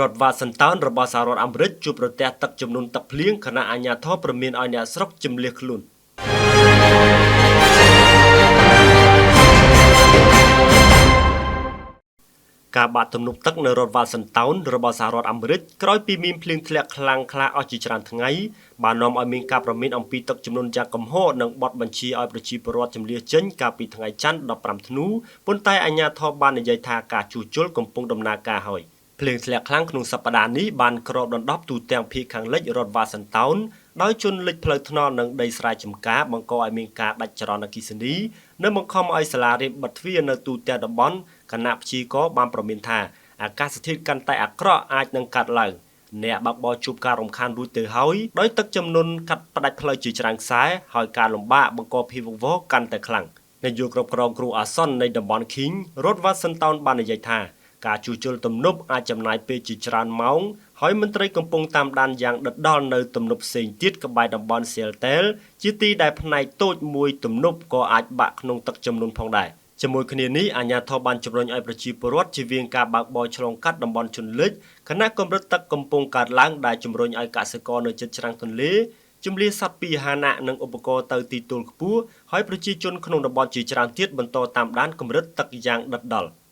រដ្ឋវ៉ាស៊ីនតោនរបស់សហរដ្ឋអាមេរិកជួបប្រទះទឹកជំនន់ទឹកភ្លៀងខណៈអាជ្ញាធរព្រមានឲ្យអ្នកស្រុកជម្លៀសខ្លួន ការបាក់ទំនប់ទឹកនៅរដ្ឋវ៉ាស៊ីនតោនរបស់សហរដ្ឋអាមេរិកក្រោយពីមានភ្លៀងធ្លាក់ខ្លាំងក្លាអស់ជាច្រើនថ្ងៃបាននាំឲ្យមានការព្រមានអំពីទឹកជំនន់យ៉ាងគំហុកនិងបទបញ្ជាឲ្យប្រជាពលរដ្ឋជម្លៀសចេញកាលពីថ្ងៃច័ន្ទ15ធ្នូប៉ុន្តែអាជ្ញាធរបាននិយាយថាការជួសជុលកំពុងដំណើរការហើយភ្លៀងធ្លាក់ខ្លាំងក្នុងសប្តាហ៍នេះបានគ្របដណ្ដប់ទូទាំងភាគខាងលិចរដ្ឋវ៉ាស៊ីនតោនដោយជន់លិចផ្លូវថ្នល់និងដីស្រែចម្ការបង្កឲ្យមានការដាច់ចរន្តអគ្គិសនីនិងបង្ខំឲ្យសាលារៀនបិទទ្វារនៅទូទាំងតំបន់ខណៈព្យាករណ៍បានព្រមានថាអាកាសធាតុកាន់តែអាក្រក់អាចនឹងកើតឡើងអ្នកបើកបរជួបការរំខានរួចទៅហើយដោយទឹកជំនន់កាត់ផ្តាច់ផ្លូវជាច្រើនខ្សែហើយការលំបាកបង្កភាពវឹកវរកាន់តែខ្លាំងនាយកគ្រប់គ្រងគ្រូអាសន្ននៃតំបន់ King រដ្ឋវ៉ាស៊ីនតោនបាននិយាយថាការជួសជុលទំនប់អាចចំណាយពេលជាច្រើនម៉ោងហើយមន្ត្រីកំពុងតាមដានយ៉ាងដិតដល់នៅទំនប់ផ្សេងទៀតក្បែរតំបន់ Seattle ជាទីដែលផ្នែកតូចមួយទំនប់ក៏អាចបាក់ក្នុងទឹកជំនន់ផងដែរជាមួយគ្នានេះអាជ្ញាធរបានជំរុញឲ្យប្រជាពលរដ្ឋជៀសវាងការបើកបរឆ្លងកាត់តំបន់ជន់លិចខណៈកម្រិតទឹកកំពុងកើតឡើងដែលជំរុញឲ្យកសិករនៅជិតច្រាំងទន្លេជម្លៀសសត្វពាហនៈនិងឧបករណ៍ទៅទីទួលខ្ពស់ហើយប្រជាជនក្នុងតំបន់ជាច្រើនទៀតបន្តតាមដានកម្រិតទឹកយ៉ាងដិតដល់។